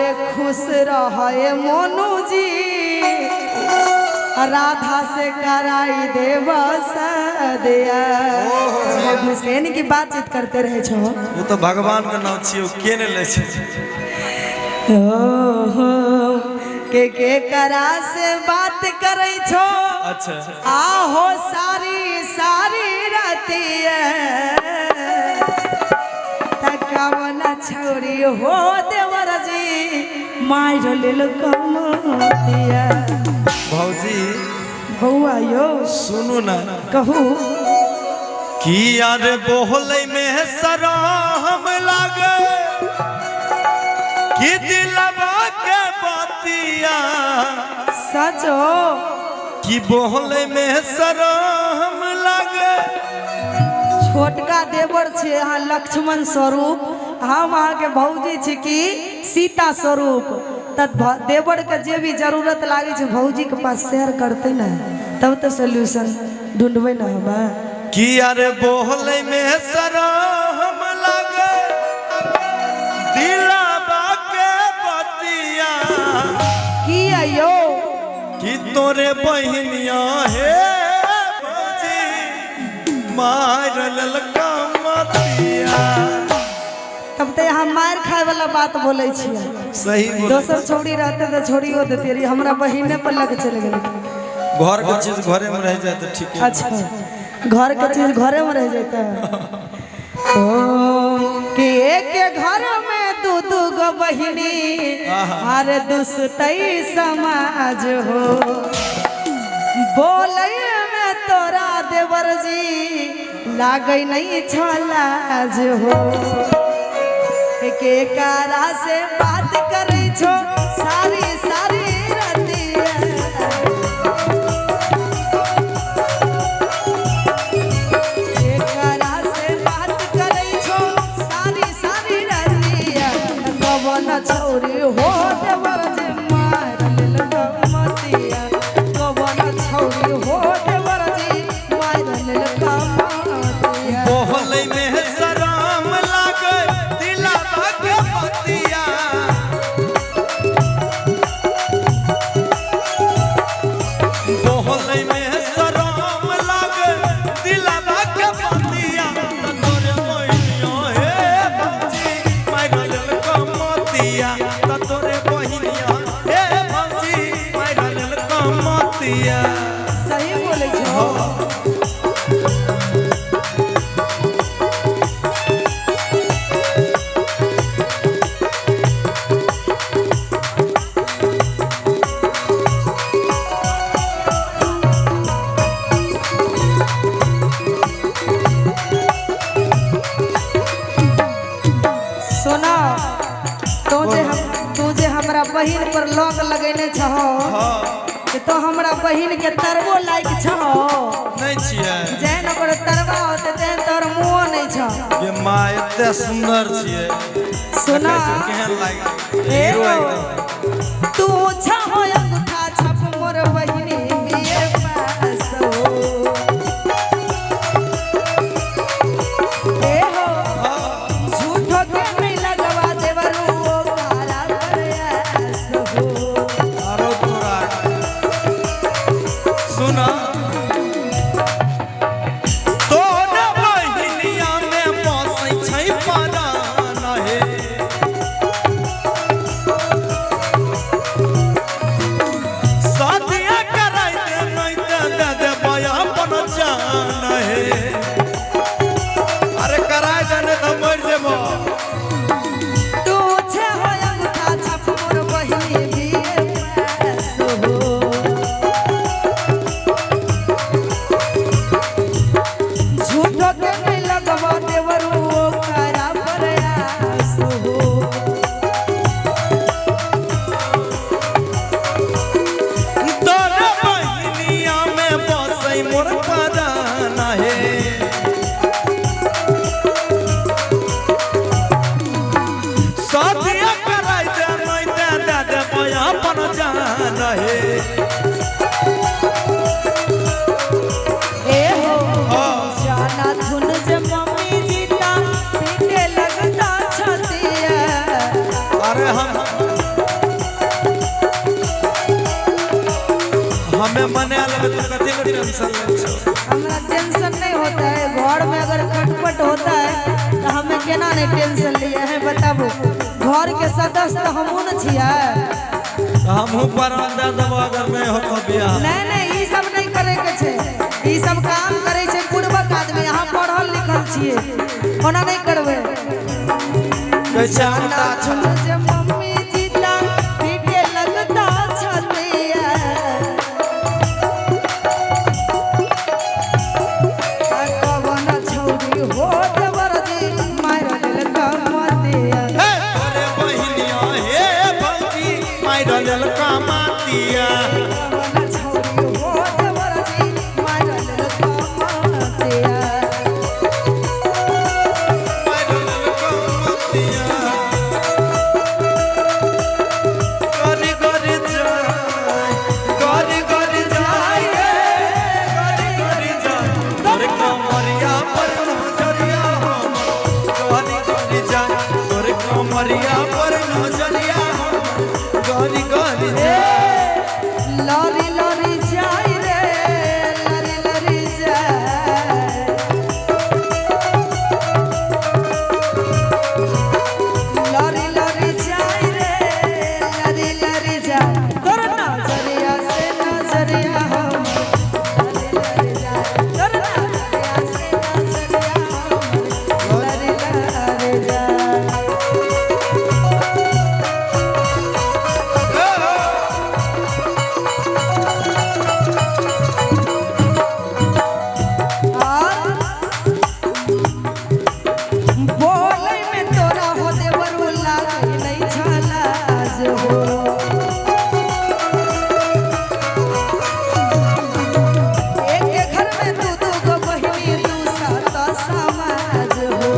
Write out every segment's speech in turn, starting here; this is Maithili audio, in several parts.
अरे खुश रहे मोनू जी, राधा से कराई देव सदिया। यानी कि बातचीत करते रहे छो। वो तो भगवान के नाम छियै, के ने लै छै। ओहो के करा से बात करै छो। अच्छा आहो सारी सारी रतिया तकवन छौरी हो देवर जी मार लेल कमतिया। भौजी बौआ यो सुनू ना, कहू कि यार बोहले में सराम लागे कि दिलवा के बतिया। सच हो कि बोहले में सराम लागे। छोटका देवर छे अहाँ लक्ष्मण स्वरूप, हम अहाँ के भौजी छी कि सीता स्वरूप। त देवर के जे भी जरूरत लागे छे भौजी के पास शेयर करते ना, तब तो सोल्यूशन ढूंढबे ना हम। कि यार बोहले में सराम लागे दिलवा के बतिया। की आयो कि तोरे बहिनिया हे भौजी मार ललका मतिया। तब तो यहाँ मार खाए वाला बात बोले छियै। सही बोले। दोसर छोड़ी रहते तो छोड़ियो देते रही, हमरा बहिने पर लग चल गेल। घर के चीज घरे में रह जाए तो ठीक है। अच्छा घर के चीज घरे में रह जाता है। ओ कि एक घर में दू दू गो बहिनी अरे दुसतई समाज हो। बोले में तोरा देवर जी लागै नहीं छलाज हो। के कारा से बात करै छो सारी सारी रतिया। के कारा से बात करै छो सारी सारी रतिया। कवन छौरी हो देवर जी मार लेल कमतिया। कवन छौरी हो देवर जी मार लेल कमतिया। बोहले में सराम लागे दिलवा के बतिया। बोहले में सराम लागे दिलवा के बतिया। तोरे बहिनिया हे भौजी मार लेल कमतिया। तोरे बहिनिया हे भौजी मार लेल कमतिया। सही बोलै छो। सुना तू जे हमरा बहिन पर लॉक लगेने छहो तो हमरा बहिन के तरबो लायक छहो नहीं छियै। जेहन ओकर तरबा होते तेहन तोहर मुँहो नहीं छौ। ये माँ एते सुंदर छियै। सुना केहन लागे हीरो एकदम। तू छहो अंगूठा छप मोर बहिनी बिए पास हो। ए हो झूठो के नहीं लगवा देवरू ओ कारा प्रयास हो। आरो तोरा सुना तोरे बहिनिया में बसै छै परान हे। हमें मना लेबै तो कथी के टेंशन लै छौ? हमरा टेंशन नहीं होता है। घर में अगर खटपट होता है तो हमें केना नहीं टेंशन लिए है बताबू? घर के सदस्य तो हमहूँ न छियै। हमहूँ प्राण दे देबो अगर नहीं होतो बियाह। नहीं नहीं, ई सब नहीं करे के छै। ई सब काम करे छै पूर्वक आदमी। अहाँ पढ़ल लिखल छियै, ओना नहीं करबै। कैसे आता जे मम्मी जी ता पीटे लगता छतिया, कवन छौरी हो देवर जी मार देलका मतिया। हे तोरे बहिनिया हे भौजी मारि लेलका मातिया। कवन छौरी हो देवर जी मार देलका मतिया। मारि लेलका मातिया। गरी गरी जाय, गरी गरी जाय रे, गरी गरी जाय। तोरे कमरिया पर नजरिया हमर, गरी गरी जाय। तोरे कमरिया पर नजरिया हमर, गरी गरी जाय। लरी लरी जाय रे, लरी लरी जाय। लरी लरी जाय रे, लरी लरी जाय। तोर नजरिया से नजरिया हमर, लरी लरी जाय। तोर नजरिया से नजरिया हमर, लरी लरी जाय। और बोलै में तोरा हो देवरू लागै नहीं छलाज हो। एक घर में दू दू गो बहिनी दू सात समाज हो।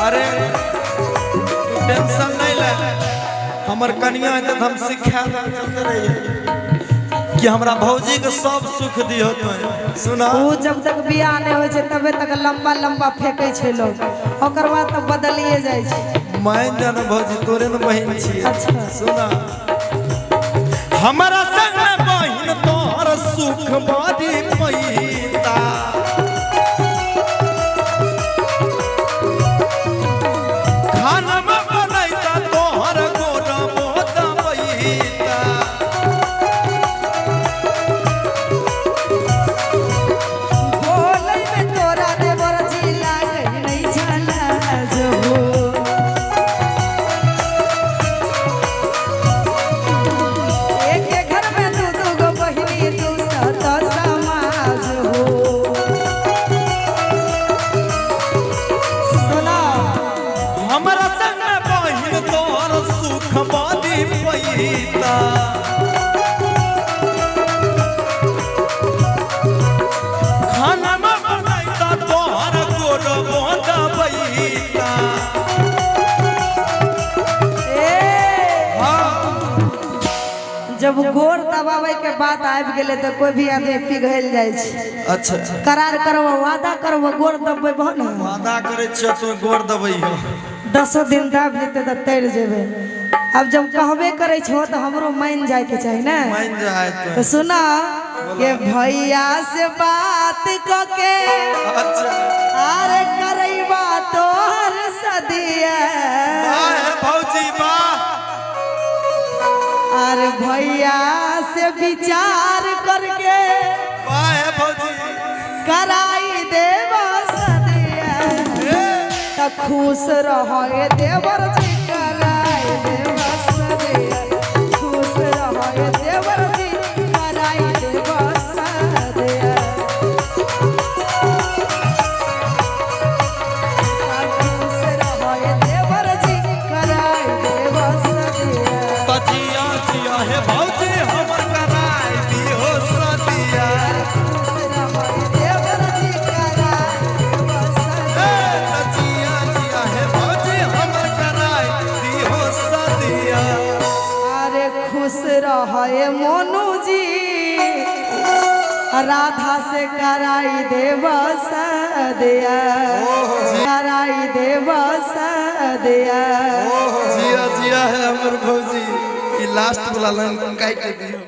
अरे तू टेंशन नहीं ले, हमर कनिया हेतै तऽ हम सिखा देब। चलते रहिए कि हमरा भौजी के सब सुख दियो तू। सुना ऊ जब तक बियाह नहीं होइ छै तबे तक लंबा लंबा फेंकै छै लोग, ओकर बाद तऽ बदलिए जाइ छै। मान जा ने भौजी, तोरे ने बहिन छियै। अच्छा। सुना हमरा संग में बहिन तोहर सुख बड़ी पैता। खाना में बनैता तोहर गोड़ मोत बैता। बोलै में तोरा देवर जी लागै नहीं छलाज हो। एक घर में दू दू गो बहिनी दू सत समाज हो। सुना हमरा संग में बहिन तोहर सुख बड़ी पैता। खाना में बनैता तोहर गोड़ मोत बैता। ए हाँ जब गोर दबावे के बात आबि गेलै तऽ कोई भी आदमी पिघलि जाइ छै। अच्छा करार करबो, वादा करबो, गोर दबबै बहुत ने। वादा करै छियौ तू गोड़ दबै हो। 10 दिन दाबि जेतै तऽ तैर जेबै। अब जब कहबे करै छो तऽ हमरो मान जायके चाही ने। मान जाय तो तो। सुना के भैया से बात कके अच्छा अरे करैबा तोहर सदिया। वाह हे भौजी वाह। अरे भैया से विचार करके वाह हे भौजी कराई देब सदिया। त खुश रहे देवर जी कराई देब सदिया। खुश रहे देवर जी कराई देब सदिया। खुश रहे देवर जी कराई देब सदिया। जिया जिया हे भौजी हमर कराई दियो सदिया। खुश रहे देवर जी कराई देब ए, सदिया। जिया जिया हे भौजी हमर कराई दियो सदिया। अरे खुश रहे मोनू जी राधा से कराई देव सदिया। कराई देव सदिया। जिया जिया है हमर भौजी, ई लास्ट वाला लाइन काटि दियो।